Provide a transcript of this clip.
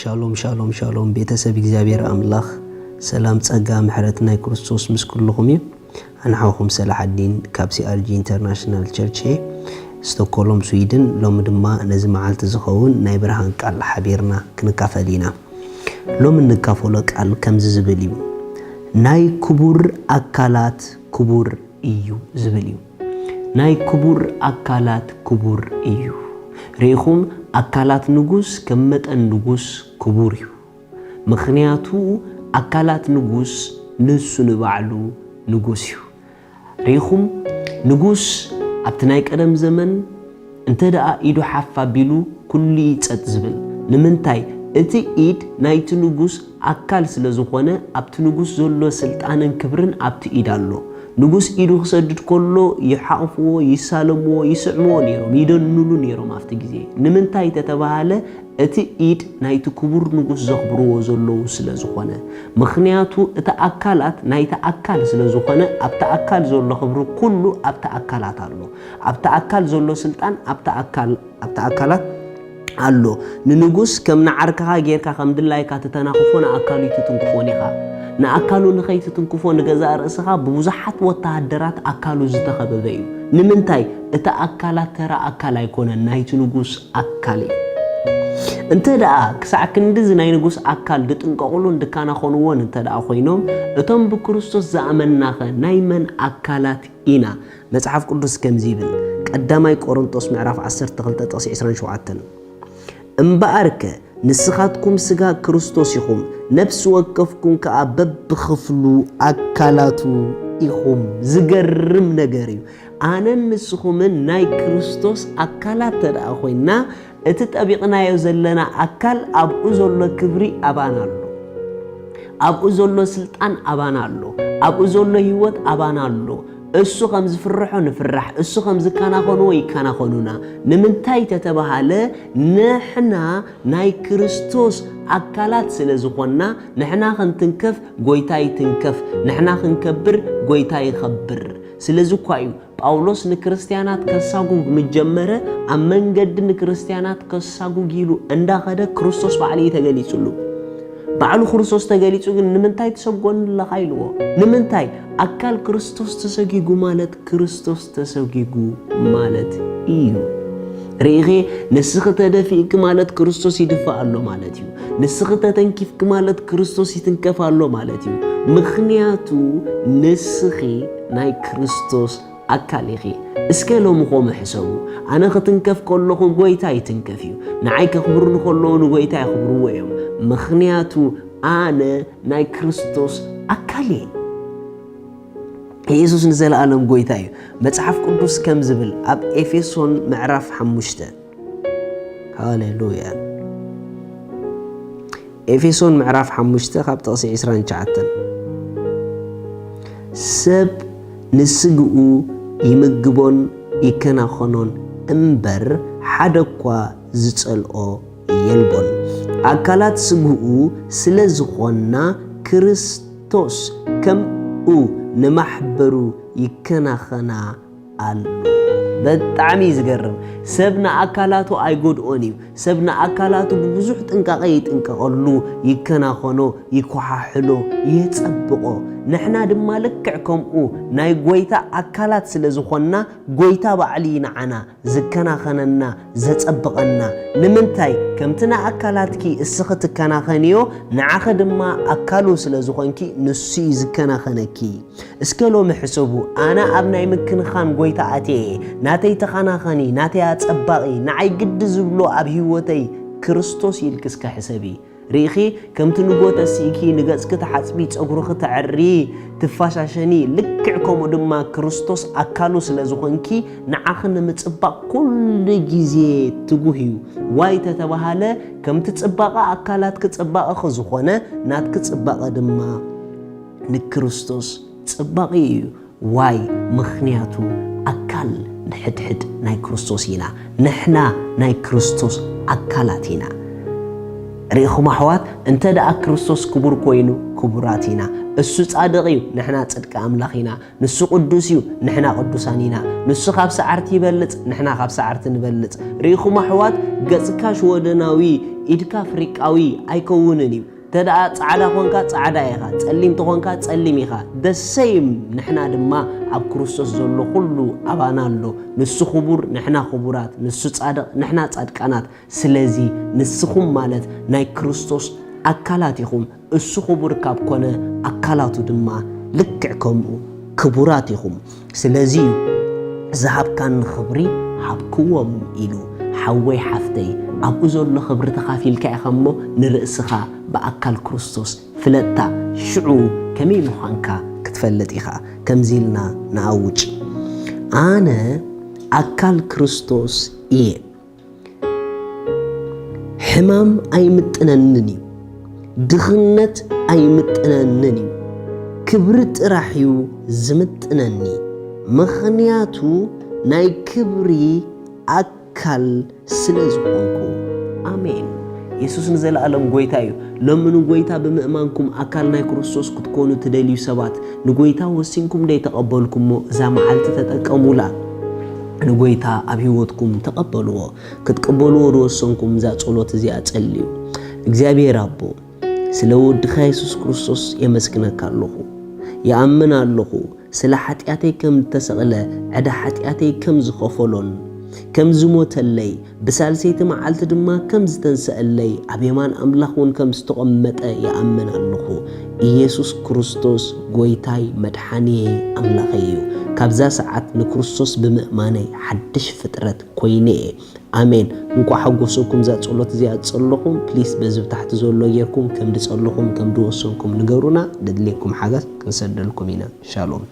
ሻሎም ሻሎም ሻሎም፣ ቤተሰብ እግዚኣብሔር ኣምላኽ፣ ሰላም ጸጋ ምሕረት ናይ ክርስቶስ ምስ ኩልኹም እዩ። ኣንሓኹም ሰላሓዲን ካብ ሲኣርጂ ኢንተርናሽናል ቸርች እየ። ስቶኮሎም ስዊድን። ሎሚ ድማ ነዚ መዓልቲ ዝኸውን ናይ ብርሃን ቃል ሓቢርና ክንካፈል ኢና። ሎሚ እንካፈሎ ቃል ከምዚ ዝብል እዩ። ናይ ክቡር ኣካላት ክቡር እዩ ዝብል እዩ። ናይ ክቡር ኣካላት ክቡር እዩ። ርኢኹም፣ ኣካላት ንጉስ ከም መጠን ንጉስ ክቡር እዩ። ምኽንያቱ ኣካላት ንጉስ ንሱ ንባዕሉ ንጉስ እዩ። ርኢኹም፣ ንጉስ ኣብቲ ናይ ቀደም ዘመን እንተ ደኣ ኢዱ ሓፍ ኣቢሉ ኩሉ እዩ ጸጥ ዝብል። ንምንታይ? እቲ ኢድ ናይቲ ንጉስ ኣካል ስለ ዝኾነ ኣብቲ ንጉስ ዘሎ ስልጣንን ክብርን ኣብቲ ኢድ ኣሎ። ንጉስ ኢዱ ክሰድድ ከሎ ይሓቑፍዎ፣ ይሳለምዎ፣ ይስዕምዎ ነይሮም፣ ይደንኑሉ ነይሮም ኣብቲ ግዜ። ንምንታይ ተተባሃለ እቲ ኢድ ናይቲ ክቡር ንጉስ ዘኽብርዎ ዘለዉ ስለ ዝኾነ። ምኽንያቱ እቲ ኣካላት ናይቲ ኣካል ስለ ዝኾነ ኣብቲ ኣካል ዘሎ ክብሪ ኩሉ ኣብቲ ኣካላት ኣሎ። ኣብቲ ኣካል ዘሎ ስልጣን ኣብቲ ኣካል ኣብቲ ኣካላት ኣሎ። ንንጉስ ከም ንዓርክኻ ጌርካ ከም ድላይካ ትተናኽፎ ንኣካሉ ይትትንክፎን ኢኻ። ንኣካሉ ንኸይትትንክፎ ንገዛእ ርእስኻ ብብዙሓት ወተሃደራት ኣካሉ ዝተኸበበ እዩ። ንምንታይ? እቲ ኣካላት ተራ ኣካል ኣይኮነን፣ ናይቲ ንጉስ ኣካል እዩ። እንተ ደኣ ክሳዕ ክንድዚ ናይ ንጉስ ኣካል ድጥንቀቑሉን ድከናኸንዎን እንተ ደኣ ኮይኖም፣ እቶም ብክርስቶስ ዝኣመንናኸ ናይ መን ኣካላት ኢና? መጽሓፍ ቅዱስ ከምዚ ይብል፣ ቀዳማይ ቆሮንጦስ ምዕራፍ ዓሰርተ ክልተ ጥቕሲ ዕስራን ሸውዓተን፣ እምበኣርከ ንስኻትኩም ስጋ ክርስቶስ ኢኹም፣ ነፍሲ ወከፍኩም ከኣ በብኽፍሉ ኣካላቱ ኢኹም። ዝገርም ነገር እዩ። ኣነን ንስኹምን ናይ ክርስቶስ ኣካላት ተደኣ ኮይንና፣ እቲ ጠቢቕናዮ ዘለና ኣካል ኣብኡ ዘሎ ክብሪ ኣባና ኣሎ። ኣብኡ ዘሎ ስልጣን ኣባና ኣሎ። ኣብኡ ዘሎ ህይወት ኣባና ኣሎ። እሱ ከም ዝፍርሖ ንፍራሕ፣ እሱ ከም ዝከናኸንዎ ይከናኸኑና። ንምንታይ ተተባሃለ፣ ንሕና ናይ ክርስቶስ ኣካላት ስለ ዝኾንና፣ ንሕና ክንትንከፍ ጎይታ ይትንከፍ፣ ንሕና ክንከብር ጎይታ ይኸብር። ስለዚ እኳ እዩ ጳውሎስ ንክርስትያናት ከሳጉግ ምስ ጀመረ፣ ኣብ መንገዲ ንክርስትያናት ከሳጉግ ኢሉ እንዳኸደ ክርስቶስ ባዕሉ እዩ ተገሊጹሉ። ባዕሉ ክርስቶስ ተገሊጹ ግን ንምንታይ ትሰጎኒ ኣለኻ ኢልዎ። ንምንታይ? ኣካል ክርስቶስ ተሰጊጉ ማለት ክርስቶስ ተሰጊጉ ማለት እዩ። ርኢኺ፣ ንስኺ ተደፊእኪ ማለት ክርስቶስ ይድፋእ ኣሎ ማለት እዩ። ንስኺ ተተንኪፍኪ ማለት ክርስቶስ ይትንከፍ ኣሎ ማለት እዩ። ምኽንያቱ ንስኺ ናይ ክርስቶስ ኣካል ኢኺ። እስከ ሎሚ ከምኡ ሕሰቡ። ኣነ ክትንከፍ ከለኹ ጎይታ ይትንከፍ እዩ። ንዓይ ከኽብሩኒ ከለዉ ንጎይታ የኽብርዎ እዮም። ምኽንያቱ ኣነ ናይ ክርስቶስ ኣካል እየ። ኢየሱስ ንዘለኣለም ጎይታ እዩ። መጽሓፍ ቅዱስ ከም ዝብል ኣብ ኤፌሶን ምዕራፍ ሓሙሽተ፣ ሃሌሉያ። ኤፌሶን ምዕራፍ ሓሙሽተ ካብ ጥቕሲ ዕስራን ትሽዓተን፣ ሰብ ንስግኡ ይምግቦን ይከናኸኖን እምበር ሓደ እኳ ዝጸልኦ የልቦን። ኣካላት ስግኡ ስለ ዝኾና ክርስቶስ ከምኡ ንማሕበሩ ይከናኸና ኣሎ። በጣዕሚ እዩ ዝገርም። ሰብ ንኣካላቱ ኣይጎድኦን እዩ። ሰብ ንኣካላቱ ብብዙሕ ጥንቃቐ ይጥንቀቐሉ፣ ይከናኸኖ፣ ይኮሓሕሎ፣ የጸብቖ። ንሕና ድማ ልክዕ ከምኡ ናይ ጎይታ ኣካላት ስለ ዝኾንና፣ ጎይታ ባዕሉ እዩ ንዓና ዝከናኸነና፣ ዘጸብቐና። ንምንታይ? ከምቲ ንኣካላትኪ እስኺ ትከናኸንዮ፣ ንዓኺ ድማ ኣካሉ ስለ ዝኾንኪ ንሱ እዩ ዝከናኸነኪ። እስከ ሎሚ ሕሰቡ፣ ኣነ ኣብ ናይ ምክንኻን ጎይታ ኣትየ እየ፣ ናተይ ተኸናኸኒ፣ ናተይ ኣጸባቒ፣ ንዓይ ግዲ ዝብሎ ኣብ ህይወተይ ክርስቶስ ኢልኪ እስከ ሕሰቢ። ርኢኺ፣ ከምቲ ንጎ ተሲእኪ ንገጽኪ ትሓጽቢ፣ ጸጉርኺ ተዐሪ፣ ትፋሻሸኒ፣ ልክዕ ከምኡ ድማ ክርስቶስ ኣካሉ ስለ ዝኾንኪ ንዓኺ ንምጽባቕ ኩሉ ግዜ ትጉህ እዩ። ዋይ ተተባሃለ፣ ከምቲ ጽባቐ ኣካላትኪ ጽባቐኺ ዝኾነ፣ ናትኪ ጽባቐ ድማ ንክርስቶስ ጽባቐ እዩ። ዋይ? ምኽንያቱ ኣካል ንሕድሕድ ናይ ክርስቶስ ኢና። ንሕና ናይ ክርስቶስ ኣካላት ኢና። ርኢኹም ኣሕዋት፣ እንተ ደኣ ክርስቶስ ክቡር ኮይኑ፣ ክቡራት ኢና። እሱ ጻድቕ እዩ፣ ንሕና ጽድቂ ኣምላኽ ኢና። ንሱ ቅዱስ እዩ፣ ንሕና ቅዱሳን ኢና። ንሱ ካብ ሰዓርቲ ይበልጽ፣ ንሕና ካብ ሰዓርቲ ንበልጽ። ርኢኹም ኣሕዋት፣ ገጽካ ሽወደናዊ፣ ኢድካ ኣፍሪቃዊ ኣይከውንን እዩ። እንተ ደኣ ጻዕዳ ኾንካ፣ ጻዕዳ ኢኻ። ጸሊም ተኾንካ፣ ጸሊም ኢኻ። The same፣ ንሕና ድማ ኣብ ክርስቶስ ዘሎ ኩሉ ኣባና ኣሎ። ንሱ ክቡር፣ ንሕና ክቡራት። ንሱ ጻድቕ፣ ንሕና ጻድቃናት። ስለዚ ንስኹም ማለት ናይ ክርስቶስ ኣካላት ኢኹም። እሱ ክቡር ካብ ኮነ፣ ኣካላቱ ድማ ልክዕ ከምኡ ክቡራት ኢኹም። ስለዚ እዩ፣ "ዝሃብካኒ ክብሪ ሃብክዎም" ኢሉ። ሓወይ ሓፍተይ፣ ኣብኡ ዘሎ ክብሪ ተኻፊልካ ኢኻ እሞ፣ ንርእስኻ ብኣካል ክርስቶስ ፍለጣ። ሽዑ ከመይ ምዃንካ ክትፈልጥ ኢኻ። ከምዚ ኢልና ንኣውጅ፣ "ኣነ ኣካል ክርስቶስ እየ። ሕማም ኣይምጥነንን እዩ፣ ድኽነት ኣይምጥነንን እዩ፣ ክብሪ ጥራሕ እዩ ዝምጥነኒ፣ ምኽንያቱ ናይ ክብሪ ኣካል ስለ ዝኾንኩ።" ኣሜን። የሱስ ንዘለኣለም ጐይታ እዩ። ሎሚ ንጐይታ ብምእማንኩም ኣካል ናይ ክርስቶስ ክትኮኑ ትደልዩ ሰባት፣ ንጐይታ ወሲንኩም ደይተቐበልኩሞ፣ እዛ መዓልቲ ተጠቀሙላ። ንጐይታ ኣብ ህይወትኩም ተቐበልዎ። ክትቅበልዎ ዝወሰንኩም እዛ ጸሎት እዚኣ ጸልዩ። እግዚኣብሔር ኣቦ፣ ስለ ወድኻ የሱስ ክርስቶስ የመስግነካ ኣለኹ። ይኣምን ኣለኹ፣ ስለ ሓጢኣተይ ከም እተሰቕለ፣ ዕዳ ሓጢኣተይ ከም ዝኸፈሎን ከም ዝሞተለይ፣ ብሳልሰይቲ መዓልቲ ድማ ከም ዝተንሰአለይ፣ ኣብ የማን ኣምላኽ እውን ከም ዝተቐመጠ ይኣምን ኣለኹ። ኢየሱስ ክርስቶስ ጐይታይ መድሓንየይ ኣምላኸይ እዩ። ካብዛ ሰዓት ንክርስቶስ ብምእማነይ ሓድሽ ፍጥረት ኮይነ እየ። ኣሜን። እንኳዕ ሓጎሰኩም እዛ ጸሎት እዚኣ ጸለኹም። ፕሊስ በዚ ብታሕቲ ዘሎ ጌርኩም ከም ድጸለኹም፣ ከም ድወሰንኩም ንገሩና። ደድልየኩም ሓገዝ ክንሰደልኩም ኢና። ሻሎም።